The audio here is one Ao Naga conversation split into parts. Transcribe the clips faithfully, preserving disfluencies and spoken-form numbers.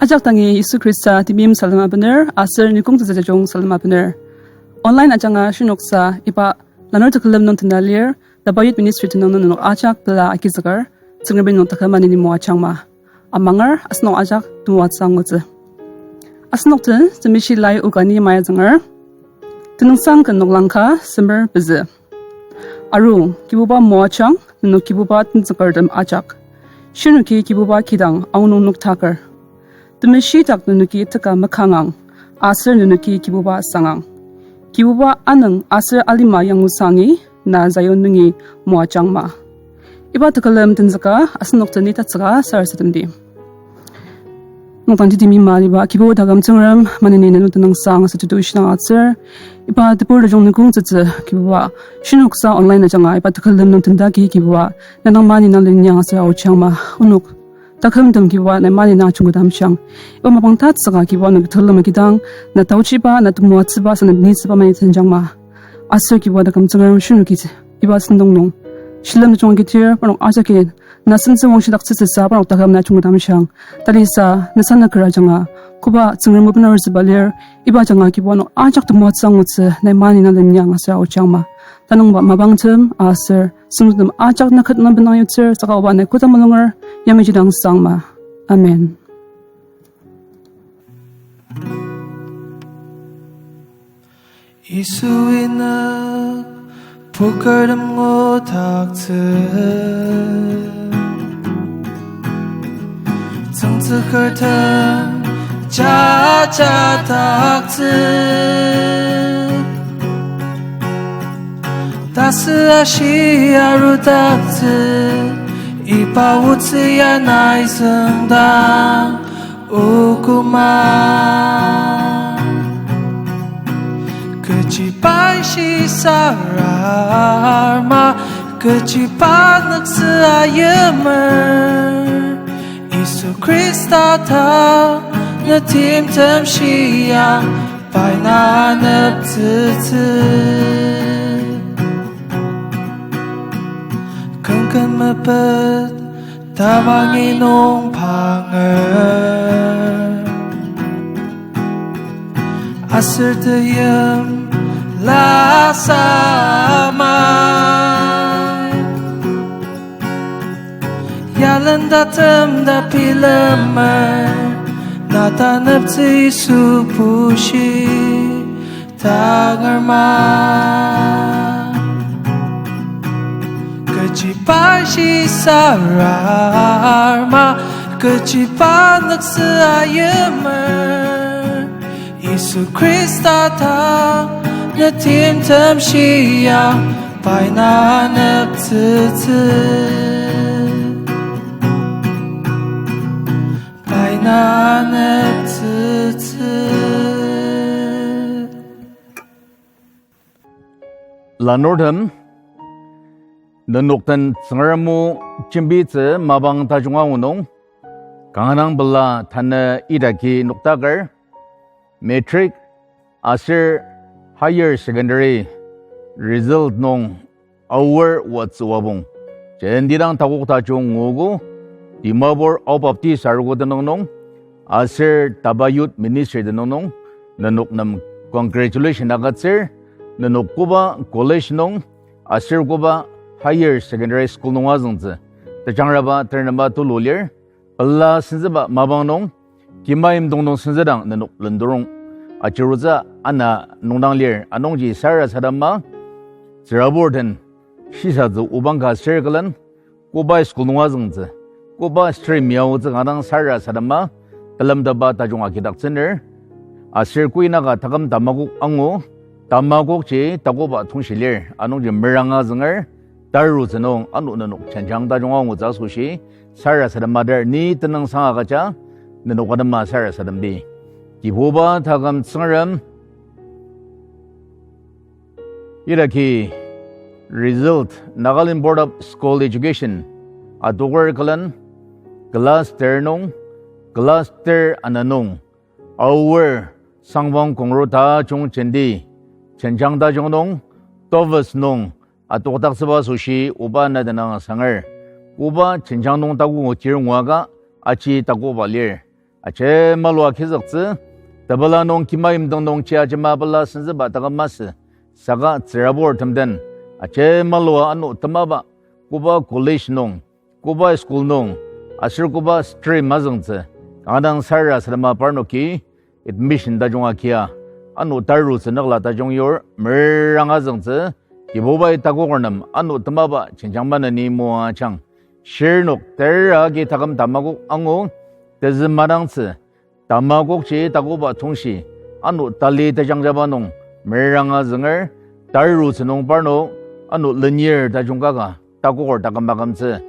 Ajak dangi Yisu Khrista temeim salem abener, aser nikong tetsü tajung salem abener. Online ajanga shinoksa iba lanur tekülem nung tena lir, Taba Youth Ministry tenüng nung nenok ajak pela agizüker, Tsüngremi nenok taküm maneni moajangma. Amanger asenok ajak temoatsü angutsü. Asenok den Temeshi Lai o ka ni maya zünger, Tenüngsang ken noklang ka semer pezü. Arung, Kibuba moajang, nenok Kibuba tenzükertem ajak. Shinoki Kibuba kidang aonung noktaker. Temeshidak nenoki teka makangang, aser nenoki Kibuba sangang. Kibuba anüng aser alima yangusangi, na Zion nungi moajangma. Iba tekülem tenzüka asenok teni tatsüka sarasademdi. Nokdang titimi maliba Kibuba taküm Tsüngrem, maneni nenok tenüngsang aser tetushi dang atsür. Iba tebur tajung nükong tsütsü Kibuba, shinoksa online ajanga iba tekülem nung tendaki Kibuba, nenang mani nang linyang aser aochangma. Onok takümtem Kibuba, nai mani nang chungkudamshang. Iba mapang tatsüka Kibuba, na ketelema kidang, na taochiba, na temoatsüba, sa na nisüba mani tenjangma. Aser Kibuba taküm Tsüngrem, shinoki iba sentong nung shilem tajung kitir, parnok ajaki na sentsü wangshidaktsütsüsa parnok taküm na chungkudamshang. Talisa, na sana kera ajanga, koba Tsüngrem o bena arutsüba lir, iba ajanga Kibuba nok ajak temoatsü angutsü, nai mani nang linyang aser aochangma. Tanüngba mapangtem aser sentongtem ajak na ket nang benang yutsür, saka oba nai koda mulunger, yamaji dang sangma. Amen. Yisu inük purküm ngudaktsü, tsüngtsükertem jajadaktsü, tasü ashi arudaktsü, iba otsü ya nai züngdang okuma. Kechiba ishi sarar ma, kechiba nüktsü ayimer, Yisu Khrista ta ne timtem shiang, pai na aneptsütsü. Kümküm mepet tamangi nung panger, aser teimla samai. Yalenda temda bilemer, na taneptsü Yisu bushi tangar ma. Kechiba ishi sarar ma, kechiba nüktsü ayimer, Yisu Khrista ta ne timtem shiang, pai na aneptsütsü. Pai na aneptsütsü. Lanurtem, nenok den Tsüngrem o jembitsü mapang tajung angu nung, kanga dang pela tanü idaki noktaker, matric aser higher secondary result nung Aor watsüwabong. Jenti dang takok tajung nguogo, Dimapur Ao Baptist arogo tenüng nung, aser Taba Youth Ministry tenüng nung, nenok nem congratulation agütsür, nenok koba college nung, aser koba higher secondary school nung azüngtsü. Tejangraba ternema tulu lir, pela senzüba mapang nung, kimaim dong nung senzüdang nenok lendorong. Achirutsü ana nungdang lir, anungji sarasadema, tsürabur den shisatsü obang ka circle-en, koba school nung azüngtsü, koba stream ya otsü kanga dang sarasadema, telemteba tajung agidaktsüner, aser koinaka taküm tamakok angu, tamakokji takoba tongshi lir, anungji meranga zünger, tarutsü nung ano nenok jenjang tajung angutsü asoshi, sarasadema dar ni tenüngsang agüja, nenok atema sarasademdi. Kibuba taküm Tsüngrem, idaki result Nagaland Board of School Education atoker külen, class ter nung, class ter ana nung, Aor sangwang kongro tajung jenti, jenjang tajung nung, TOEFL nung, atokdaktsüba asoshi oba na tenüng asanger. Koba jenjang nung tako ngukir nguaka aji takoba lir. Ajemalua kizüktsü, tepela nung kima yimdang nung chia jema pela senzüba taküm masü, saka tsüraburtem den, ajemalua ano temaba, koba college nung, koba school nung, aser koba stream azüngtsü, kanga dang sarasadema parnoki, admission tajung agia, ano tarutsü nükla tajung yur, meranga azüngtsü, Kibubai takoker nem ano temaba jenjang maneni moajang. Shirnok tera agi taküm tamakok angu, tezü madangtsü, tamakokji takoba tongshi, ano tali tejangjaba nung, meranga azünger, tarutsü nung parnok, ano lenir tajung kaka, takoker taküm akümtsü.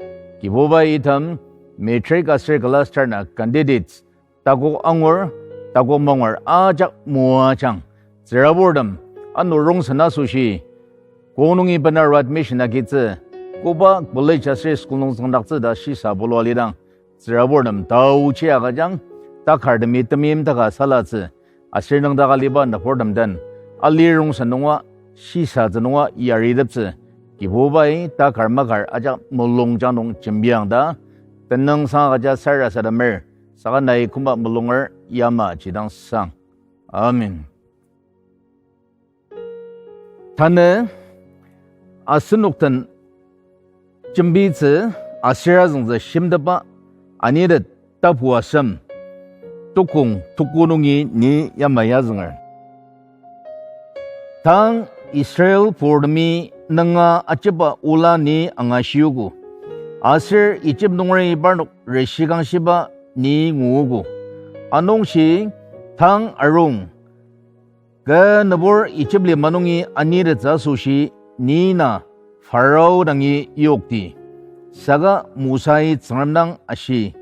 Kibubai item, matric aser class ten-a candidates, takok angur, takok mangur ajak moajang. Tsüraburtem, ano rongsen asoshi, kong nungi bena admission agitsü, koba college aser school nung züngdaktsü ta shisa bulua lidang. Tsüraburtem taochi agüjang, takartemi temeim taka salatsü, aser nüngdaka aliba nüburtem den, ali rongsen nunga, shisatsü nunga yariteptsü, Kibubai takar makar ajak mulungjang nung jembiang ta, tenüngsang agüja sarasademer, saka nai küma mulunger yamaji dang sang. Amen. Tanü asenok den jembitsü aser azüngtsü shimteba anitet tapu asem tukong tuku nungi ni yamai azünger. Tang Israel purtemi nünga ajeba ola ni angashiogo, aser Ijip nungeri parnok reshikangshiba ni nguogo. Anungji tang arung, kü nübur Ijip lima nungi anitettsü asoshi ni na Pharaoh dangi yokti. Saka Mosai Tsüngrem dang ashi,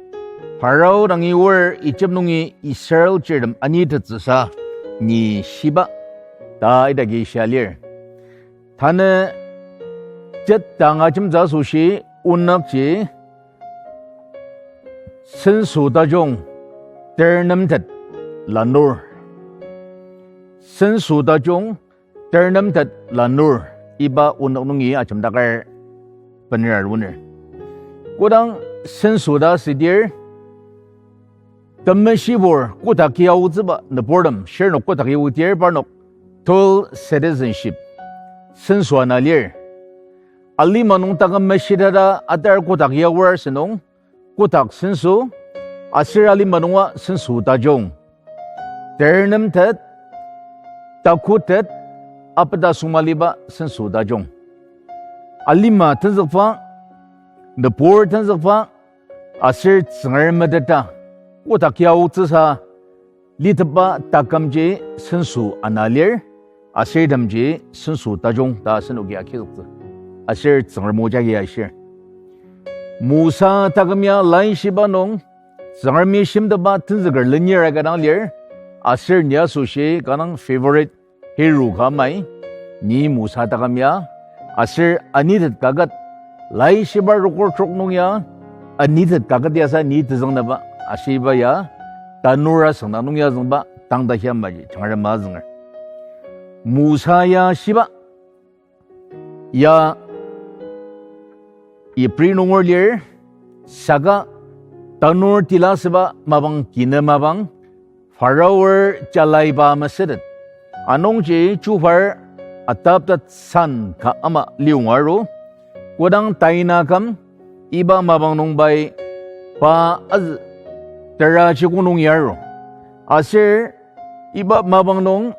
Pharaoh dangi oar Ijip nungi Israel chirtem anitettsüsa ni shiba, ta idaki shia lir. Tanü jet tanga jemtsü asoshi onükji senso tajung ternemtet lanur. Senso tajung ternemtet lanur, iba onük nungi ajemdaker bener aruner. Kodang senso ta südir, temeshibur kotak aotsüba nüburtem, shirnok kotak aodir parnok dual citizenship, senso ana lir. Alima nung taküm meshiteta atar kotak aor asünung, kotak senso, aser alima nunga senso tajung, ternemtet, takutet, apeta songmaliba senso tajung. Alima tenzükba, nübur tenzükba, aser Tsüngrem meteta, kotak aotsüsa litepba takümji senso ana lir, aser itemji senso tajung ta asenoki agizüktsü. Aser Tsüngrem o jagi ashir. Mosa taküm ya laishiba nung, Tsüngremi shimteba tenzüker lenir aka dang lir, aser ni asoshi kanga dang favorite hero ka amai, ni Mosa taküm ya, aser anitet kaket, laishiba rokur trok nung ya, anitet kaket yasa ni tezüngnüba, ashiba ya, tanur asüngdang nung ya züngba, tang ta hia maji, Tsüngrem azünger. Mosa ya shiba, ya Ibri nunger lir, saka tanur tila süba mapang kina mapang, Pharaoh-er jalaiba mesütet. Anungji chufar adopted son ka ama liyonga aru, kodang taina küm iba mapang nung pai pa azü teraji konung ya aru. Aser iba mapang nung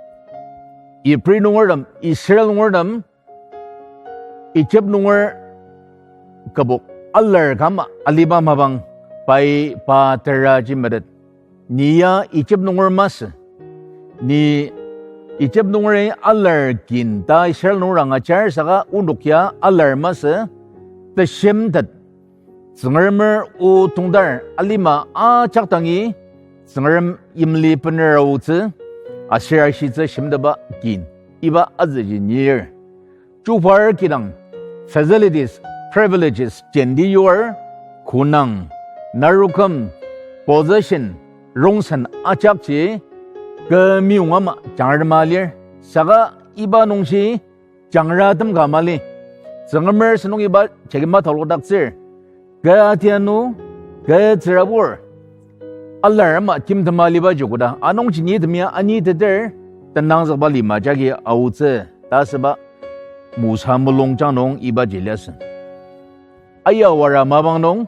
Ibri nungertem, Israel nungertem, Ijip nunger kübok alar ka ama aliba mapang pai pa teraji metet. Ni ya Ijip nunger masü. Ni Ijip nungeri alar kin ta Israel nunger angajar saka onok ya alar masü, teshimtet. Tsüngremer o tongdar alima ajak dangi Tsüngrem yimli bener aotsü, aser ashitsü shimteba kin, iba azüji nir. Chufar kidang facilities, privileges, jenti yur, konang, naruküm, position, rongsen ajakji, kü meyong ama jangrema lir, saka iba nungji jangratem ka mali. Tsüngremer sentong iba jagi matalokdaktsür. Kü atianu, kü tsürabur, alar ama timtema libaji koda, anungji ni temia aniteter, tenangzükba lima jagi aotsü, ta asüba Mosa mulungjang nung ibaji liasü. Ayawara mapang nung,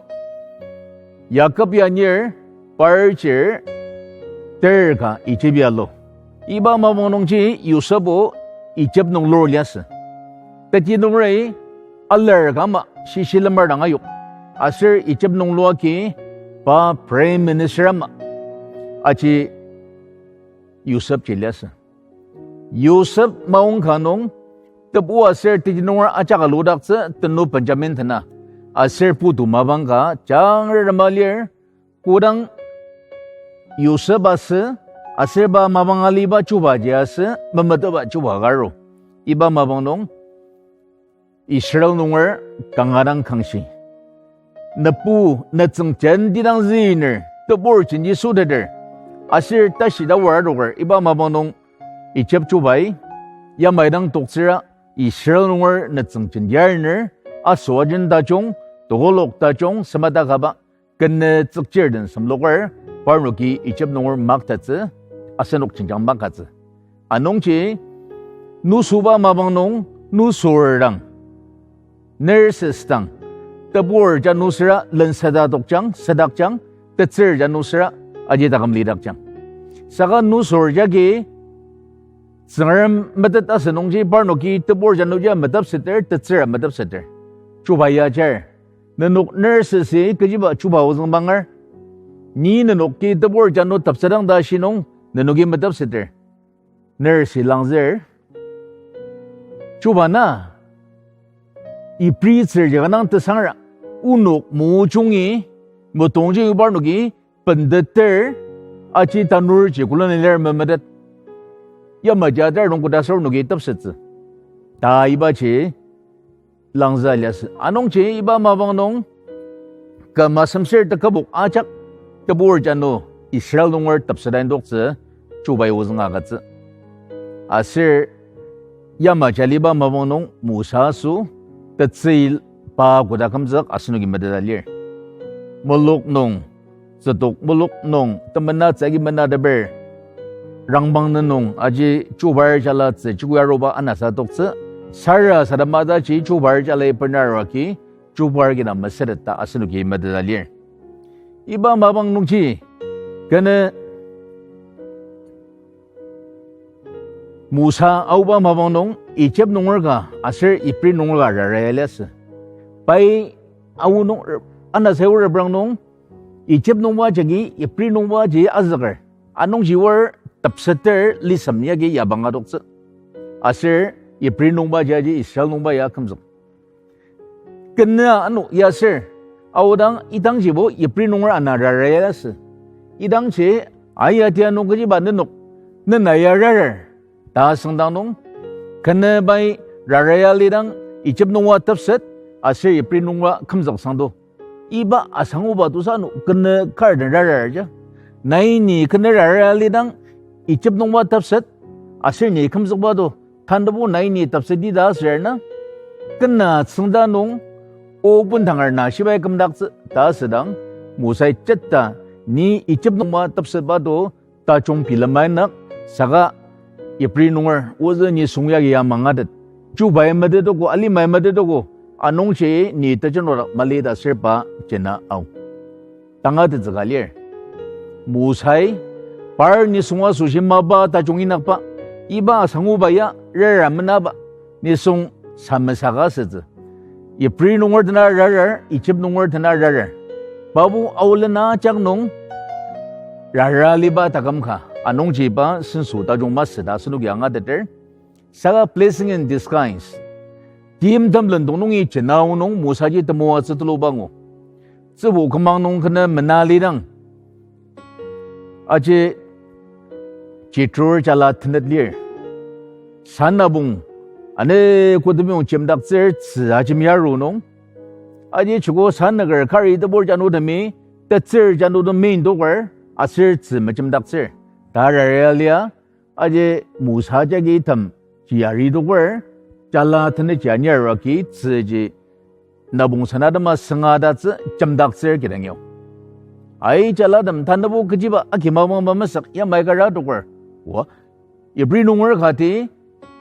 Jakob ya nir, par chir, ter ka Ijip ya lu. Iba mapang nungji Yosep o Ijip nung lur liasü. Teti nungri alar ka ama shishi lemar dang ayok. Aser Ijip nung lua agi pa prime minister ama aji Yosep ji liasü. Yosep maong ka nung, tebu aser teti nunger ajak aludaktsü tenu Benjamin tena. Aser putu mapang ka jangrema lir, kodang Yosep asü, aser pa mapang aliba chubaji asü, memeteba chuba ka aru. Iba mapang nung, Israel nunger kanga dang kangshi. Nebu nütsüng jenti dang ziner, tebur jenti süteter, aser tashi ta wara adoker, iba mapang nung Ijip chubai, yamai dang toktsüra, Israel nunger nütsüng jenti arner, asoajen tajung, tokolok tajung, semata kaba, kenü tsükchir den semloker, parnoki Ijip nunger maktatsü, asenok jenjang makatsü. Anungji, nusüba mapang nung, nusür dang, nurses dang, tebur janu süra lenseta tokjang, sedakjang, tetsür janu süra aji taküm lidakjang. Saka nusür jagi Tsüngrem metet asü nungji parnoki tebur janu ja metepseter, tetsür metepseter. Chuba ya ajar. Nenok nurses-i kechiba chuba ozüng mangar. Ni nenoki tebur janu tepsedang ta shi nung nenoki metepseter. Nurse-i langzür, chuba na, Ibri tsür jaka nang tesangra, onok mojungi, metongji parnoki benteter, aji tanurji koloniler memetet. Yamaji atar nung koda aser onoki tepsettsü, ta ibaji langzü liasü. Anungji iba mapang nung, küm asemsür tekübok ajak tebur janu Israel nunger tepseta indoktsü chubai ozüng agütsü. Aser yamaji aliba mapang nung Mosa aso, tetsür pa koda kümzük asenoki meteta lir. Muluk nung, tsütok muluk nung, temenatsü agi menateper, rangbang nenung aji chubar jala tsü chikuyaruba anasa toktsü, sarasadema taji chubar jalai benaraki chubar kidang mesütet ta asenoki meteta lir. Iba mapang nungji, kenü Mosa aoba mapang nung Ijip nunger ka aser Ibri nunger ka rara ya liasü. Pai ao nung, anasai o reprang nung, Ijip nungba jagi Ibri nungbaji azüker. Anungji oar tepseter lisem yagi yabang adoktsü. Aser Ibri nungba jagi Israel nungba ya kümzük. Kenü ano ya aser, aodang idangjibo Ibri nunger ana rara ya liasü. Idangji, aya tia nung kechiba nenok, nena ya rarar ta asüngdang nung, kenü pai rara ya lidang Ijip nungba tepset, aser Ibri nungba kümzük sangdo. Iba asanguba tosa ano kenü kar den rarar ja. Nai ni kenü rara ya lidang Ijip nungba tepset, aser ni kümzükba do, tantebu nai ni tepseti ta asür na, kena tsüngda nung, o bendanger na shibai kümdaktsü ta asüdang, Mosai jeta, ni Ijip nungba tepsetba do, tajung bilema inak, saka Ibri nunger ozü nisung yagi ya mangatet. Chubai metetogo, alimai metetogo, anungji ni tejenora mali ta aser pa jena ao tangatettsü ka lir. Mosai, par nisung asoshi mapa tajung inyakba, iba asanguba ya rara menaba, nisung samesa ka asütsü. Ibri nunger dena rarar, Ijip nunger dena rarar. Pabo aolena ajak nung rara liba taküm ka, anungji pa senso tajung masü ta asenoki angateter. Saka blessing in disguise. Timtem lendong nungi jena ao nung Mosaji temoatsü tuluba ngu. Tsübo kümang nung kenü mena lidang, aji Jitro jala tenet lir. Sanabung, ane kotemiyong jemdaktsür tzü ajemi aru nung, aji joko sanaker kari tebur janutemi, tetsür janutemi indoker, aser tzü mejemdaktsür ta rara ya lia, aji Mosa jagi item ji yaridoker, jala tenetji anir agi tzüji nabong sanatema sünga tatsü jemdaktsür kidang yao. Ai jalatem tanübo kechiba agi mapang ba mesük yamai kara adoker. Oa, Ibri nunger kati,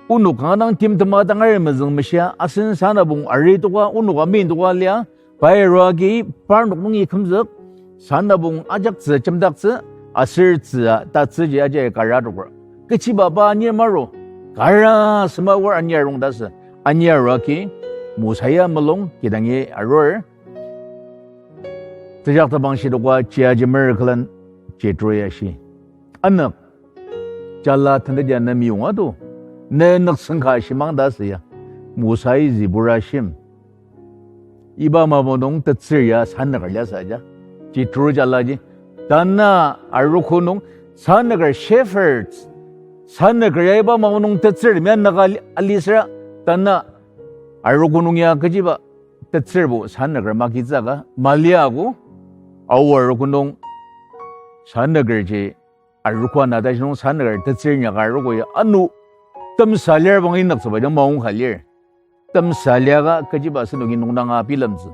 onok kanga dang timtema tangar mezüng meshia asen sanabong ari toka, onok amin toka lia, pai arua agi parnok nungi kümzük, sanabong ajaktsü jemdaktsü, aser tzü tatsüji aji kara adoker. Kechiba pa anir maru, kara sema war anir arung ta sü, anir arua agi, Mosa ya mulung kidangi arur. Tejaktepang shitoka chiajemer külen Jitro ya shi, Anük, jala tentetia ne meyong ado, ne nükseng ka shimang ta sü ya. Mosai Zipora shim. Iba mapang nung tetsür ya sanüker liasü aja. Jitro jalaji. Tanü arogo nung sanüker shepherds, sanüker ya iba mapang nung tetsürtem ya nüka ali-, alisüra, tanü arogo nung ya kechiba tetsürbo sanüker magitsü ka, maliago, aor arogo nung sanükerji arogo ana tashi nung sanüker tetsür inyaka arogo ya ano temsa lir bang inüktsübaji maong ka lir. Temsa liaka kechiba asenoki nungdanga bilemtsü.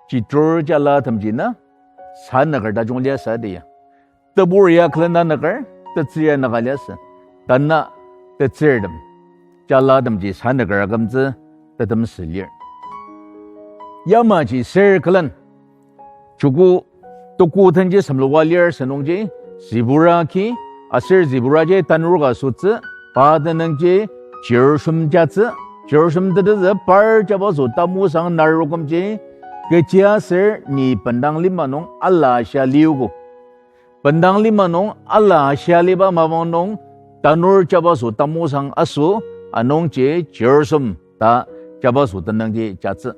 Jitro jalatemji na sanüker tajung liasü adi ya. Tebur ya külen anüker, tetsür ya nüka liasü. Tanü tetsürtem, jalatemji sanüker akümtsü tetemsü lir. Yamaji ser külen, joko tuko tenji semloka lir asünungji, Zipora ki, aser Ziporaji tanur ka sütsü, pa tenüngji Jerusalem jatsü, Jerusalem tetezü par jabaso tamosang narokümji, kechiaser ni bendang lima nung ala ashia liogo. Bendang lima nung ala ashia liba mapang nung tanur jabaso tamosang aso, anungji Jerusalem ta jabaso tenüngji jatsü.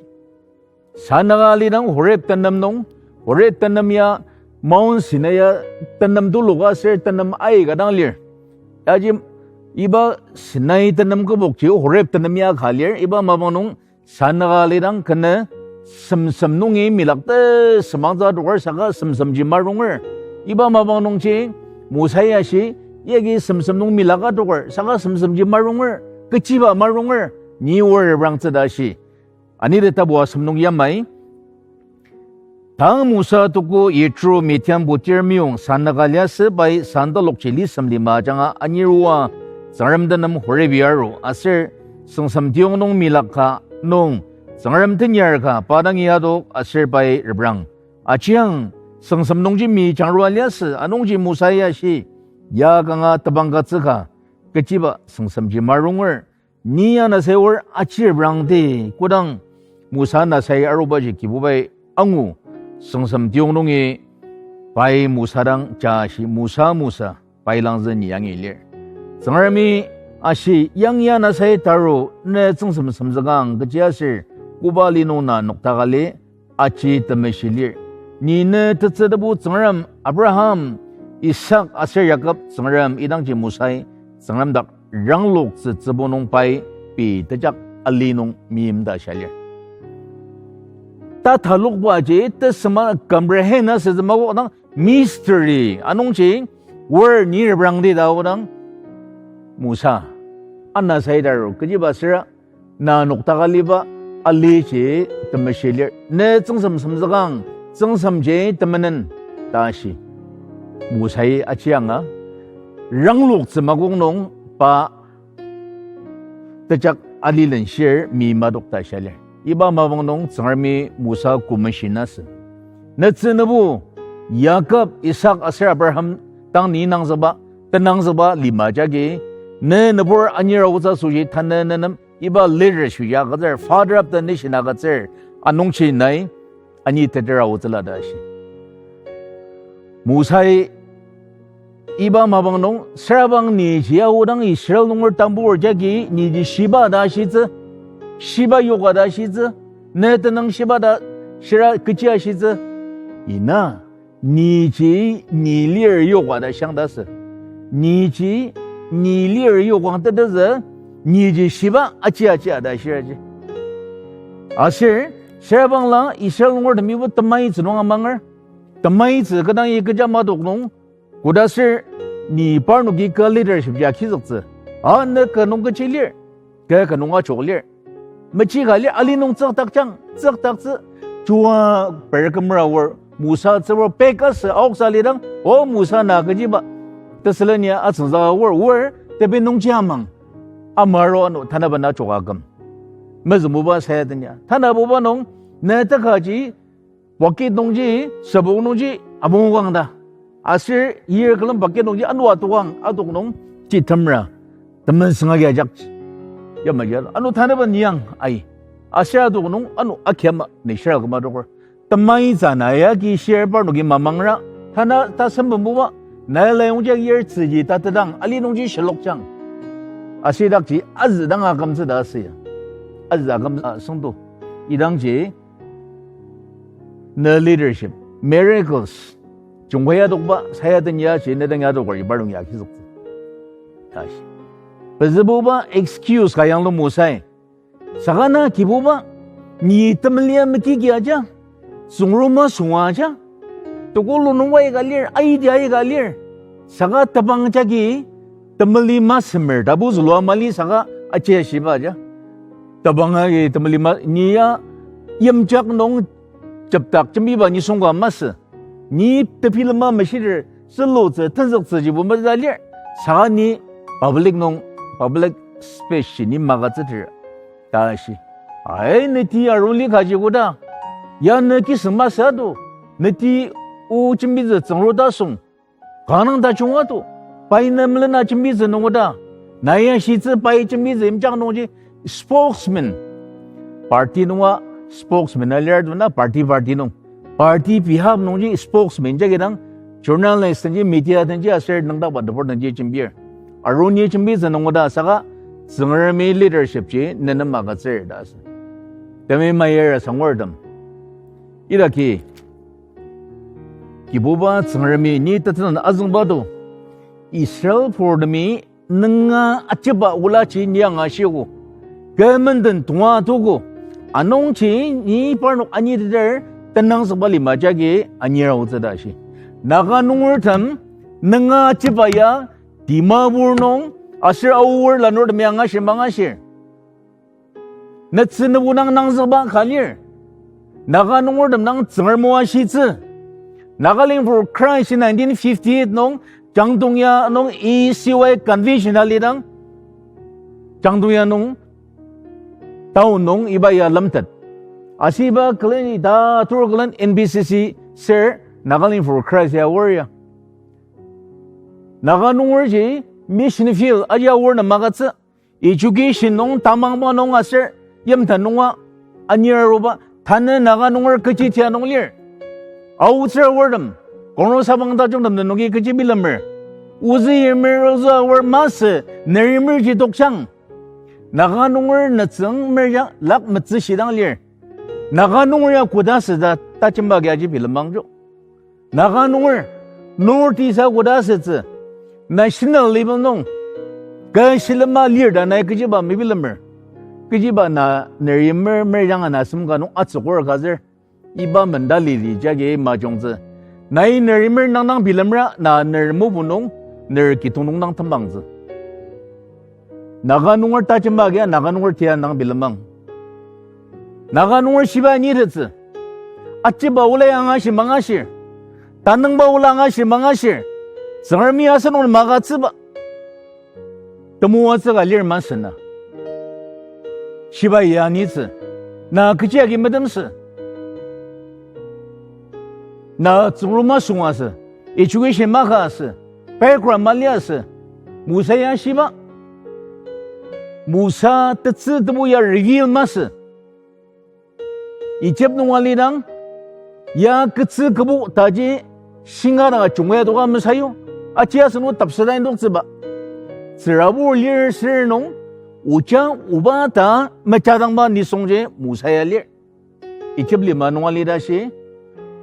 Sanüka alidang Horeb tenem nung, Horeb tenem ya Mount Sinai ya tenem tuluka aser tenem aika dang lir. Aji iba Sinai tenem kübokji Horeb tenem ya ka lir, iba mapang nung sanüka alidang kenü semsem nungi milak tesümangtsü adoker saka semsemji marunger. Iba mapang nungji Mosa ya shi, yagi semsem nung milak adoker saka semsemji marunger, kechiba marunger, ni wor reprangtsü ta shi. Anidi tapu asem nung yamai. Tang Mosa tuko Yitro Midian putir meyong sanüka liasü pai sandalokji lisem lima ajanga anirua Tsüngrem tenem Horebi aru aser Süngsem Tiyong nung milaka nung Tsüngrem tenyar ka pa dangi adok aser pai reprang. Ajiang, Süngsem nungji mi jangrua liasü, anungji Mosa ya shi, ya kanga tebang katsü ka, kechiba Süngsemji marunger, ni ya nasai or aji reprangdi, kodang Mosa nasai arubaji Kibubai angu, Süngsem Tiyong nungi pai Mosa dang ja shi, Mosa, Mosa, pai langzü ni yangi lir. Tsüngremi ashi, yang ya nasai taru, ne tsüngsem semzükang kechiaser, koba li nung na nokdaka li, aji temeshi lir. Ni ne tetsü tebu Tsüngrem Abraham, Isak aser Jakob Tsüngrem idangji Mosai Tsüngrem dak rangloktsü tsübu nung pai pei tejak ali nung meim ta shia lir. Ta talokbaji tesema comprehend asütsü makokdang mystery anungji word ni reprangdi ta aodang Mosa, ana saitaru kechiba süra na nokdaka liba aliji temeshi lir. Ne tsüngsem semzükang, tsüngsemji temenen ta shi. Mosai ajianga, rangloktsü makok nung pa tejak ali lenshir mi madok ta shia lir. Iba mapang nung Tsüngremi Mosa commission asü. Netsü nebu Jakob, Isak aser Abraham dang ni nangzükba, tenangzükba lima jagi, ne nübur anir aotsü asoshi tanü nenem iba leadership ya agütsür, father of the nation agütsür, anungji nai ani teter aotsüla ta shi. Mosai iba mapang nung, sürabang niji aodang Israel nunger tambur jagi niji shiba ta ashitsü, shiba yoka ta ashitsü, ne tenüng shiba ta shira kechi ashitsü, ina, niji ni lir yoka ta shiang ta sü. Niji ni lir yokang tetezü, niji shiba aji aji ta shiraji. Aser, sürabangla Israel nunger temibo temaitsü nung amanger, temaitsü kü dangi kecha madok nung, koda ser ni parnoki kü leadership ya kizüktsü. A ne kü nung kechi lir, kü kü nung achok lir. Mechi ka lir, ali nung tsüktakjang, tsüktaktsü. Jua per kümera aor, Musa tsübur pekasü aoksa lidang, o Musa na kechiba. Tesülen ya atsüngzaka wor, wor, tepi nungji amang. Amaro ano tanaba na choka küm. Mezüngbuba saya tenya. Tanabuba nung, ne tekaji, bucket nungji, sabong nungji, amungkang ta. Aser yir külem bucket nungji, ano atokang, atok nung, ji temra. Temen sengagi ajak. Yamaji, ano tanaba niyang, ai. Aser atok nung, ano akyama, ne shira kema dokur. Temai tsana yagi shir parnoki mamangra, tana ta sempembuba, nai layongji yir tsüji ta tedang, ali nungji shelokjang. Asidakji azü dang akümtsü ta asüya. Azü aküm, ah, sengto. Idangji, ne leadership, miracles, jungkaya dokba, saya tenya ji, ne dang ya dokar, ibarung ya kizüktsü. Tashi. Pezübuba excuse ka yanglu Musai. Saka na Kibuba, ni temelia mekiki aja, tsüngrema sunga aja, tokulu nung aika lir, aidi aika lir, saka tebang jagi temeli masemer, tabu zülua mali saka aji shiba aja. Tebang agi temeli ma, ni ya yimjak nung jepdak jembiba nisung ka masü. Ni tepilema meshiter, zülutsü, tenzüktsü jibo meza lir. Saka ni public nung, public space shi ni magütsüter. Tashi. Ai, neti aruli kaji koda. Ya ne kiseng masü ado. Neti o jembitsü tsüngru tasung. Kanang tajung ado. Pai ne melena jembitsü nung oda. Na ya shitsü pai jembitsü imjak nungji spokesman. Party nunga spokesman alir dona party party nung. Party behalf nungji spokesman jagi dang journalist tenji, media tenji, aser nüngdakba debur tenji jembir. Aruni jembitsü nung oda saka Tsüngremi leadership ji nenem agütsür ta asü. Temi mayar asangurtem. Idaki Kibuba Tsüngremi ni tetsünan azüngba do. Israel purtemi nunga achiba olaji ni angashiogo. Kü menden tonga togo. Anungji ni parnok aniteter tenangzükba lima jagi anir aotsü ta shi. Naga nungertem nunga achiba ya Dimapur nung aser Aor lanurtemi angashir mangashir. Netsü nübu nang nangzükba ka lir. Naga nungertem nang Tsüngrem o ashitsü. Nagaland for Christ nineteen fifty-eight nung Jangtongya nung E C Y convention alidang Jangtongya nung town nung iba ya lemtet. Asüba külen ita tur külen N B C C ser Nagaland for Christ ya aor ya. Naga nungerji mission field aji aor nem magütsü. Education nung tamangba nung aser yimten nunga anir aruba tanü Naga nunger kechi tia nung lir. Aotsür aortem, kongro sabang tajungtem nenoki kechi bilemer. Ozü yimer ozü aor masü, nerimer ji tokjang. Naga nunger nütsüng merjang lak metsü shidang lir. Naga nunger ya koda süta tajemba agi aji bilemangjo. Naga nunger, North East a koda asütsü, national level nung, kü shilema lir ta nai kechiba mebilemer. Kechiba na nerimer merjang ana semka nung atsükur kazür, iba mentality jagi majungtsü. Nai nerimer nang dang bilemra, na ner mobu nung, ner kitung nung dang tembangtsü. Naga nunger tajemba agi Naga nunger tia nang bilemang. Naga nunger shiba nitettsü. Achiba ola ya angashi mangashir. Tanüngba ola angashi mangashir. Tsüngremi asenok magütsüba temoatsü ka lir masü na. Shiba ya nitsü. Na kechi agi metemsü. Na tsüngrem masung asü, education maka asü, background mali asü, Mosa ya shiba. Mosa tetsü tebu ya reveal masü. Egypt nung alidang, ya ketsü kübu taji shinga dang ajungya toka mesayu, aji asünung tapseta indoktsüba. Tsürabur lir sür nung, oja oba ta mejadangba nisungji Mosa ya lir. Egypt lima nung alida shi,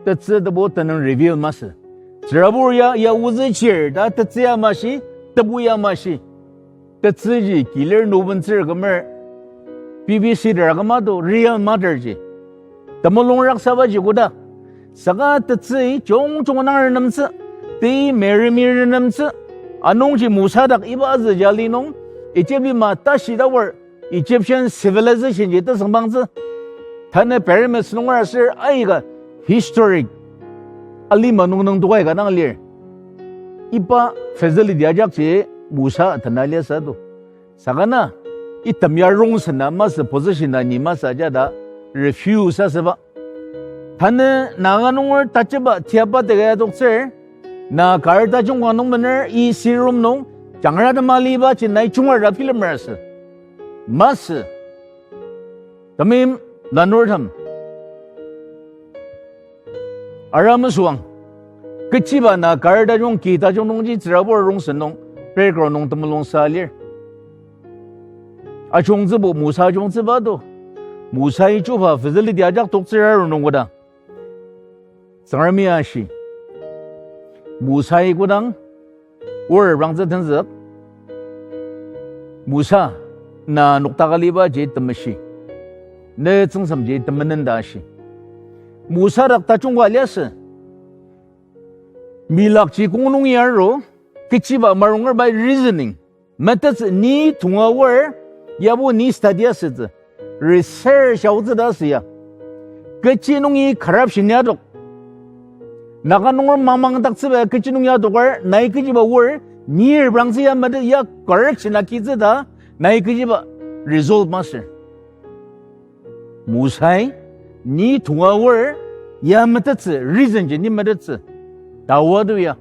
tetsü tebu tenüng reveal masü. Tsürabur ya, ya ozü chir ta tetsü ya mashi, tebu ya mashi. Tetsüji kilir nubentsür kümer, B B C dera küma to real mother ji. Temulung raksabaji koda. Saka tetsü jungjung nang renemtsü, tei Mary mi renemtsü, anungji Mosa dak iba azü jali nung, Egypt lima tashi dawar, Egyptian civilization ji tesüngbangtsü. Tanü pyramids nunger aser aika historic alima nung nüngtokai ka dang lir. Iba facility ajakji Musa tena liasü to. Saka na, item ya rongsen na masü, position na ni masü aja ta refuse asüba. Tanü Naga nunger tajiba tiaba teka ya toktsür, na kar tajung ka nung mener E C room nung, jangra tema liba ji nai junga ra bilemer asü. Masü. Temeim lanurtem. Ara mesüang. Kechiba na kar tajung ki tajung nungji tsürabur rongsen nung, background nung temulung sa lir. Ajungtsübo Musa ajungtsüba to. Musai chuba facility ajak toktsür aru nung koda. Tsüngremi ashi. Musai kodang, or rangtsü tenzük. Musa, na noktaka liba ji temeshi. Ne tsüngsemji temenen ta ashi. Musa dak tajung ka liasü. Milakji kong nung yaro, kechiba marunger bai reasoning. Metettsü ni tonga aor, yabo ni study asütsü. Research aotsü ta asü ya. Kechi nungi corruption ya tok. Naga nunger mamang daktsüba kechi nungi ya tokar, nai kechiba aor, ni reprangtsü ya metet ya correction akitsü ta, nai kechiba result masür. Musai, ni tonga aor, ya metettsü, reason ji ni metettsü. Tawa tu ya.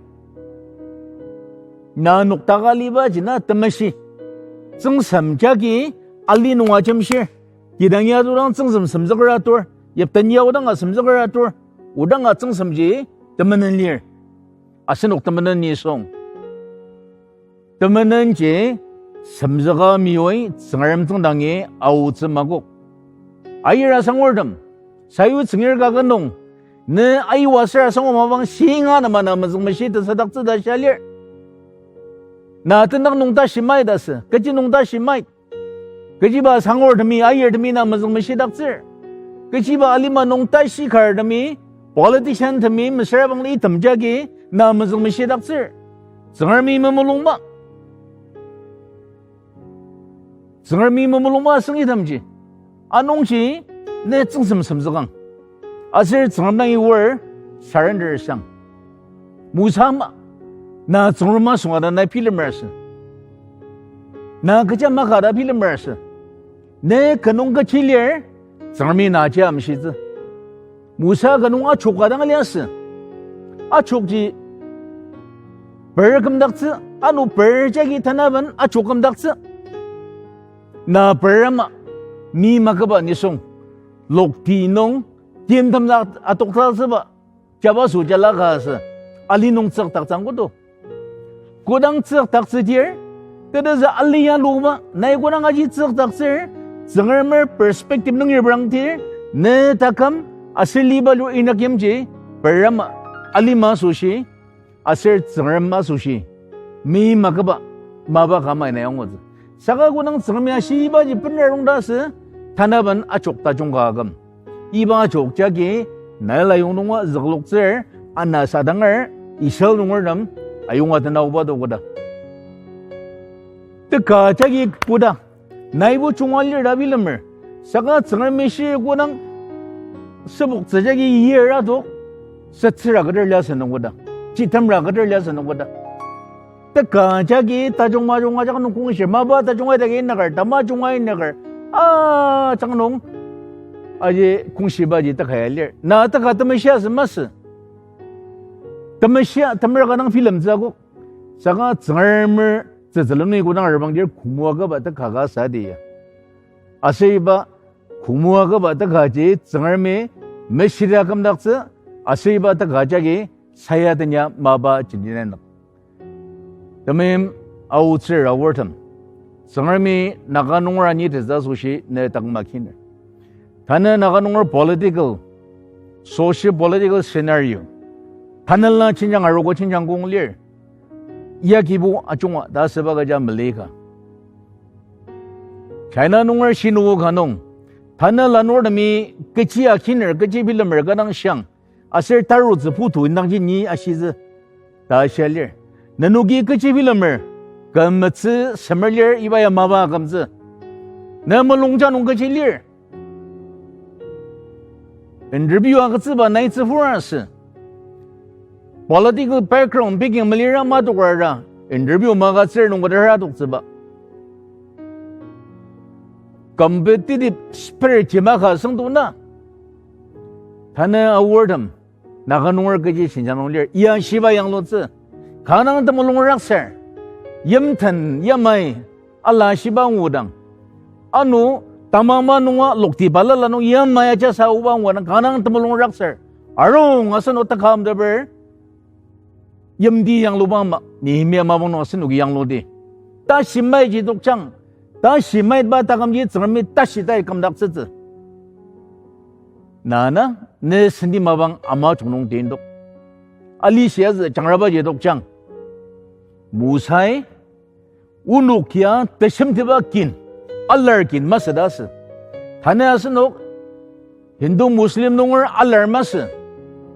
Na noktaka liba ji na temeshi. Tsüngsem jagi ali nung ajemshir. Kidang ya tu dang tsüngsem semzüker atur. Yipten ya odanga semzüker atur. Odanga tsüngsemji temenen lir. Asenok temenen nisung. Temenenji semzüka mioi Tsüngrem tsüngdangi aotsü makok. Ayir asangurtem, sayu tsüngir kaket nung, ne aiwa aser asangwa mapang shinga nema na mezüngmeshi tesüdaktsü ta shia lir. Na tendak nung tashi mait asü, kechi nung tashi mait. Kechiba sangurtemi, ayirtemi na mezüngmeshidaktsür. Kechiba alima nung tashi kartemi, politician temi, mesüra bangli item jagi na mezüngmeshidaktsür. Tsüngremi memulungba. Tsüngremi memulungba asüngitemji. Anungji ne tsüngsem semzükang. Aser Tsüngrem dangi wor surrender sang. Musa ama, na Tsüngrem asunga ta nai bilemer asü. Na kecha maka ta bilemer asü. Ne kenung kechi lir, Tsüngremi na aji amshitsü. Musa kenung achok ka dang liasü. Achokji per kümdaktsü, ano per jagi tanaben achok kümdaktsü. Na per ama, mi makaba nisung, lokti nung, timtem la atokdaktsüba, jabaso jala ka asü, ali nung tsükdaktsüang kodo. Kodang tsükdaktsüdir, tetezü ali ya luba, nai kodang aji tsükdaktsür, Tsüngremer perspective nung reprangdir, ne taküm, aser liba lu inyakimji, per ama, alima asoshi, aser Tsüngrem asoshi, mi makaba, mapa ka ama ina angutsü. Saka kodang Tsüngremi ashibaji bener rongda asü, tanaben achok tajung ka aküm. Iba achok jagi, Nile ayong nunga zükloktsür, ana sadanger, Israel nungertem, ayonga tenaoba do koda. Teka jagi koda, naibo junga lir ta bilemer, saka Tsüngremi shir kodang, süboktsü jagi yir adok, sütsüra keter liasü nung koda, chitemra keter liasü nung koda. Teka jagi tajung majung ajak nung kongshir, mapa tajung aitagi inaker, tama junga inaker, ajak nung, aji kongshibaji teka ya lir. Na teka temeshi asü masü. Temeshi, temer ka dang bilemtsü akok. Saka Tsüngremer tsütsülen nungi kodang arabangdir kümua kaba teka ka sadi ya. Aser iba kümua kaba tekaji Tsüngremi meshira kümdaktsü, aser iba teka jagi sayadenya mapa jenti nendang. Temeim aotsür aortem, Tsüngremi Naga nunger anitetsü asoshi ne taküm akiner. Tanü Naga nunger political, socio-political scenario, tanela jenjang arogo jenjang kong lir. Yagibo ajunga ta asüba kaja melika. China nunger shinu ka nung, tanü lanurtemi kechi akiner, kechi bilemer ka dang shiang, aser tarutsü putu indangji ni ashitsü ta shia lir. Nenoki kechi bilemer, kümetsü semer lir iba ya mapa akümtsü. Ne mulungja nung kechi lir. Interview agütsüba nai tsüfur asü. Political background peki melira madoker ta interview magütsür nung kodera adoktsüba. Competitive spirit ji maka süngdong na. Tanü aortem, Naga nunger kechi shinja nung lir, ya shiba yanglutsü. Kanga temulung raksar. Yimten, yamai, ala shiba ngudang. Ano, tamama nunga lokti balala nung yamai ajasa oba ngudang, kanga temulung raksar. Arung asenok takamteper, yimti yangluba ma, Nehemia mapang nung asenoki yangludi. Tashi mai ji tokjang, tashi mai ba takümji Tsüngremi tashi tai kümdaktsütsü. Na na, ne senti mapang ama chungnung tendok. Ali shiazü jangraba ji tokjang. Mosai, onok ya teshimteba kin, alar kin masü ta asü. Tanü asenok, Hindu Muslim nunger alar masü,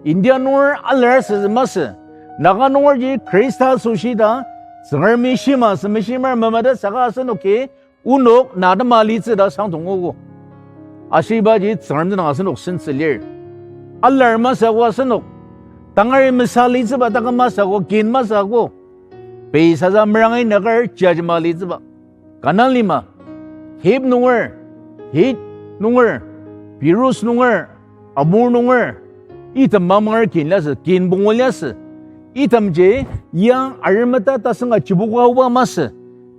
India nunger alar asü masü, Naga nungerji Khrista asoshi ta, Tsüngremi shima asü meshimer mamada saka asenoki, onok na atema alitsü ta sangdongogo. Aser ibaji Tsüngrem tenüng asenok sentsü lir. Alar masü ako asenok. Tangari mesa alitsüba taküm masü ako, kin masü ako. Pei sasa meranga inyaker jajema alitsüba. Kana lima, Hiv nunger, Hit nunger, Pirus nunger, Amor nunger, item mamanger kin liasü, kin pungu liasü. Itemji ya aremeta tasenga chibuka aoba masü.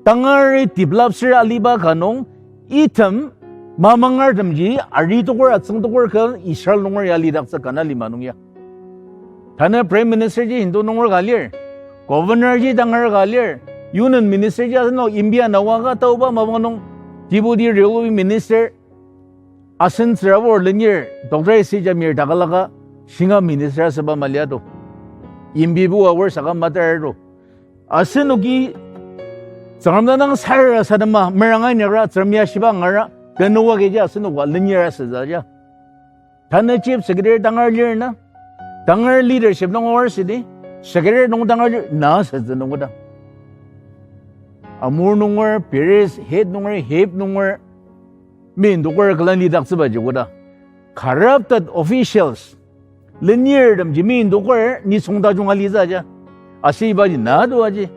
Tangari develop ser aliba ka nung, item mamangertemji ari tokur atsüng tokur ka Israel nunger ya lidaktsü kana lima nung ya. Tanü Prime Minister ji Hindu nunger ka lir, Governor ji tangar ka lir, Union Minister ji asenok India na waka taoba mapang nung, Deputy Railway Minister, asen tsürabur lenir, Doctor S C Jamir takalaka, shinga minister asüba maliato. Imbibu aor saka matar to. Asenoki, Tsüngrem tenüng sarasadema, meranga inyakra, Tsüngrem ya shiba angara, kenoa kechi asenoka lenir asütsü ja. Tanü chief secretary tangar lir na, tangar leadership nung aor südi, secretary nung tangar lir na asütsü nung koda. Amor nunger, Pirus, Hit nunger, Hiv nunger, mindoker külen lidaktsübaji koda. Corrupted officials, lenirtemji mindoker nisung tajung alitsü ja. Aser ibaji na to aji.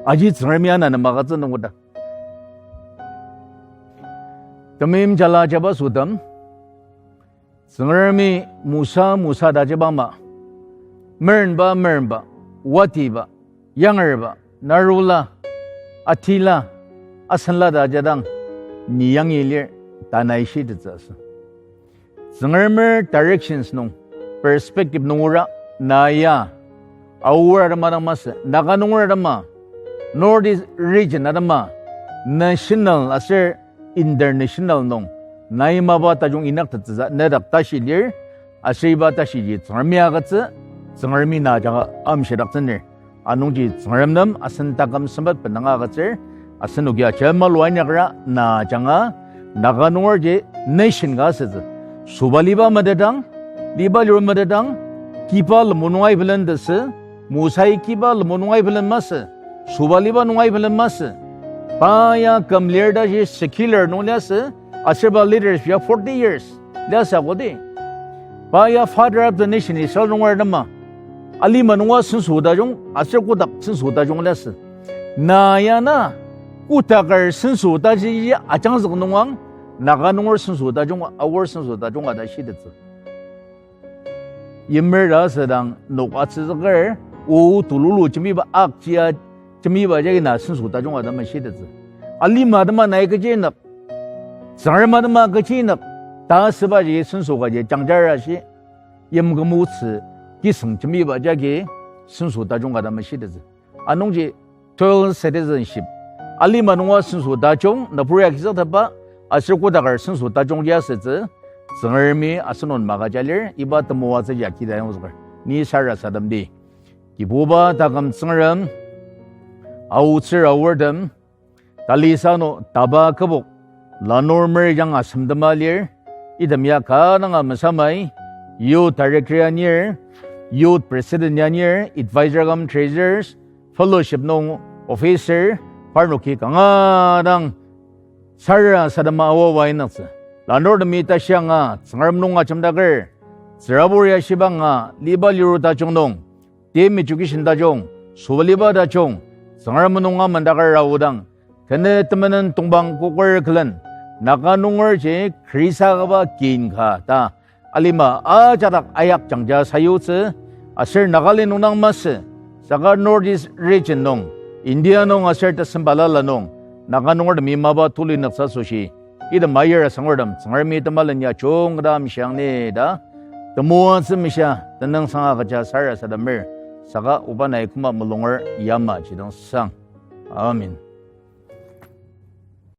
Aji Tsüngremi ana nem agütsü nung koda. Temeim jala ajaba sütem, Tsüngremi Mosa, Mosa ta ajaba ama, merenba, merenba, watiba, yangerba, narula, atila, asenla ta ajadang, ni yangi lir, ta nai shitettsü asü. Tsüngremer directions nung, perspective nung ora, na ya, Aor atema dang masü, Naga nunger atema, North East region atema, national aser international nung, nai mapa tajung inyaktettsüsa nedak tashi lir, aser iba tashiji Tsüngremi agütsü, Tsüngremi na ajanga amshidaktsünir. Anungji Tsüngrem nem asen taküm sempet bendanga agütsür, asenoki ajema lua inyakra na ajanga, Naga nungerji nation ka asütsü. Sobaliba metetang, liba liru metetang, kiba lemu nung aibelen tesü, Mosai kiba lemu nung aibelen masü, sobaliba nung aibelen masü. Pa ya küm lir tashi secular nung liasü, aser pa leadership ya forty years liasü akodi. Pa ya father of the nation Israel nunger atema. Alima nunga senso tajung, aser kotak senso tajung liasü. Na ya na, kotaker senso taji ajangzük nungang, Naga nunger senso tajung, Aor senso tajung ta shitettsü. Yimer ta asüdang nok atsüzüker, o tululu jembiba akjia jembiba jagi na senso tajung ta mashitettsü. Alima atema nai kechi nük, Tsüngrem atema kechi nük, ta asübaji senso kaji jangjara shi, yimkümotsü kiseng jembiba jagi senso tajung ta mashitettsü. Anungji dual citizenship. Alima nunga senso tajung, nübur ya kizüktepa, aser kotaker senso tajungji asütsü, Tsüngremi asenok maka jalir, iba temoatsü ya kidayongzüker. Ni sarasademdi. Kibuba taküm Tsüngrem, aotsür aortem, talisa no taba kübok, lanur merjang asem tema lir, item ya kanga mesamai, youth director ya nir, youth president ya nir, advisor cum treasurers, fellowship nung officer, parnoki kanga dang sarasadema aoa inüktsü. Lanurtemi tashi anga Tsüngrem nung ajemdaker, Tsürabur ya shibanga liba liru tajung nung, team education tajung, sobaliba tajung, Tsüngrem nunga mandaker aodang, kene temenen tongpang koker külen, Naga nungerji khrisa kaba kin ka ta alima ajak dak ayak jangja sayutsü, aser Nagaland nung dang masü, saka North East region nung, India nung aser tesem balala nung, Naga nungertemi mapa tulu nüksa asoshi, item ayir asangurtem Tsüngremi temalen ya jungketa amshiang ni ta, temoatsü mishia tenüngsang agüja sarasademer, saka oba nai küma mulunger yamaji dang sang. Amen.